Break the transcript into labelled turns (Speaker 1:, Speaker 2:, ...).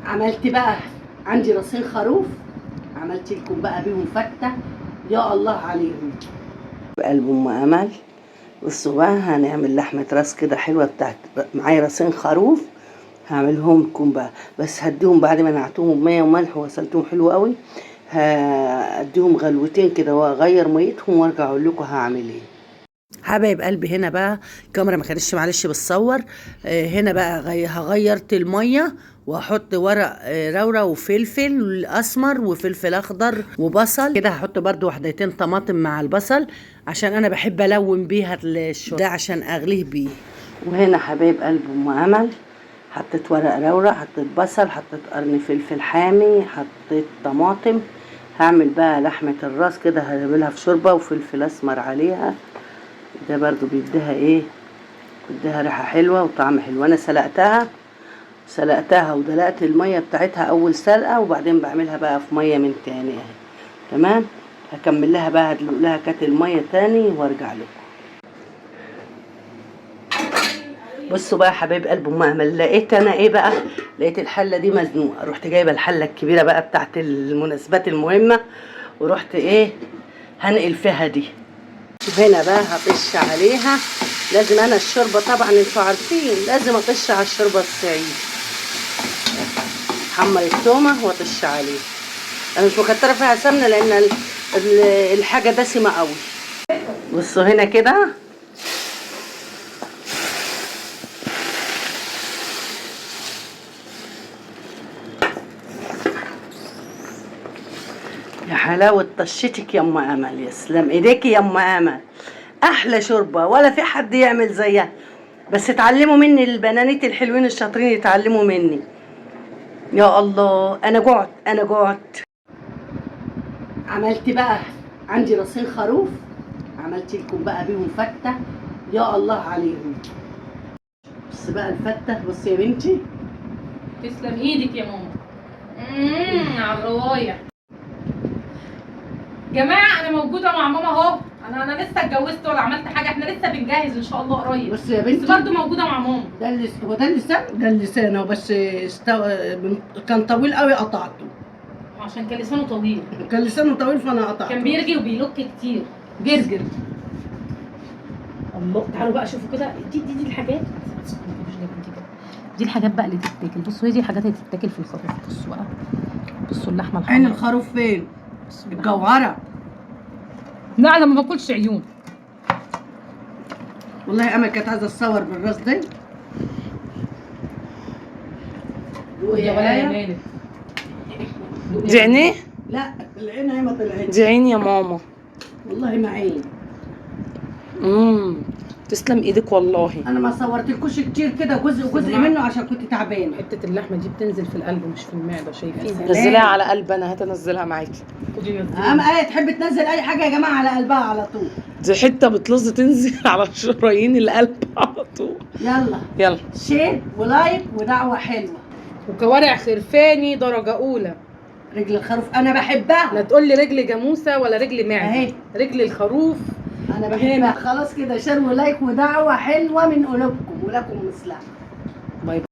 Speaker 1: عملت بقى عندي راسين خروف، عملت لكم بقى بيهم فته، يا الله عليهم. بقلب ام امل. بصوا بقى هنعمل لحمه راس كده حلوة بتاعت، معايا راسين خروف هعملهم لكم بقى، بس هديهم بعد ما نقعتهم بميه وملح وغسلتهم حلو قوي، هديهم غلوتين كده واغير ميتهم وارجع اقول لكم هعمل ايه. حبايب قلبي هنا بقى الكاميرا ما كانتش معلش بتصور. هنا بقى هغيرت المية واحط ورق روره وفلفل اسمر وفلفل اخضر وبصل كده. هحط برده وحدتين طماطم مع البصل عشان انا بحب الون بيها الشوربة ده عشان اغليه بيه. وهنا حبايب قلب ام امل حطيت ورق روره، حطيت بصل، حطيت قرن فلفل حامي، حطيت طماطم. هعمل بقى لحمه الراس كده، هعملها في شوربة وفلفل اسمر عليها، ده برضو بيديها ايه، بيديها ريحه حلوة وطعم حلو. انا سلقتها ودلقت المية بتاعتها اول سلقه، وبعدين بعملها بقى في مية من تاني اهي. تمام، هكمل لها بقى، هدلق لها كاتل المية تاني وارجع لكم. بصوا بقى يا حبايب قلب ام امل، لقيت انا ايه بقى، لقيت الحلة دي مزنوقه، رحت جايبه الحلة الكبيرة بقى بتاعت المناسبات المهمة، ورحت ايه هنقل فيها دي. وهنا بقى هطش عليها، لازم انا الشوربة طبعا انتوا عارفين لازم اطش على الشوربة الصعيد. حمر التومه واطش عليها، انا مش مكتره فيها سمنه لان الحاجة دسمة قوي. بصوا هنا كده، يا حلاوة طشتك يا ام امل، يسلم ايديكي يا ام امل، احلى شوربة ولا في حد يعمل زيها. بس اتعلموا مني البنانيت الحلوين الشاطرين، يتعلموا مني. يا الله انا جعت، انا جعت. عملت بقى عندي راسين خروف، عملت لكم بقى بيهم فته، يا الله عليهم. بص بقى الفته، بصي يا بنتي.
Speaker 2: تسلم ايدك يا ماما. على الرواية جماعة، انا موجودة مع ماما اهو. انا لسه اتجوزت ولا عملت حاجة، احنا لسه بنجهز ان شاء الله قريب.
Speaker 1: بصي يا بنتي،
Speaker 2: بس برضه موجودة مع ماما.
Speaker 1: ده اللي هو ده اللسان، ده اللسان اهو، بس كان طويل قوي قطعته،
Speaker 2: عشان كان لسانه طويل.
Speaker 1: كان لسانه طويل فانا قطعته.
Speaker 2: كان بيرجي وبيلك كتير، جرجر. الله، تعالوا بقى شوفوا كده، دي دي دي الحاجات، دي الحاجات بقى اللي تتاكل. بصوا هي دي الحاجات اللي تتاكل في الخروف. بصوا بقى، بصوا اللحمة الحمراء.
Speaker 1: عين الخروف فين؟ الجوهرة.
Speaker 2: لا انا ما باكلش عيون.
Speaker 1: والله امل كانت عايزه تصور بالراس دي.
Speaker 2: يا ولا يا مالك.
Speaker 3: دي عينيه؟
Speaker 1: لا العين هي ما طلعتش.
Speaker 3: دي عين يا ماما.
Speaker 1: والله ما عين.
Speaker 3: تسلم ايدك والله.
Speaker 1: انا ما صورتلكوش كتير كده، جزء جزء منه عشان كنت تعبانة.
Speaker 2: حتة اللحمة دي بتنزل في القلب مش في المعدة، شايفين؟
Speaker 3: نزليها على قلب، انا هتنزلها معاكي.
Speaker 1: اهم ايه تحب تنزل اي حاجة يا جماعة على قلبها على طول.
Speaker 3: دي حتة بتلظ تنزل على شرايين القلب على طول.
Speaker 1: يلا
Speaker 3: يلا،
Speaker 1: share و like ودعوة حلوة.
Speaker 2: وكوارع خرفاني درجه اولى.
Speaker 1: رجل الخروف انا بحبها.
Speaker 2: لا تقول لي رجل جاموسه ولا رجل معده،
Speaker 1: اهي
Speaker 2: رجل الخروف
Speaker 1: انا بحبها. خلاص كده، share و like ودعوة حلوة من قلوبكم، ولكم مثلها.
Speaker 3: bye.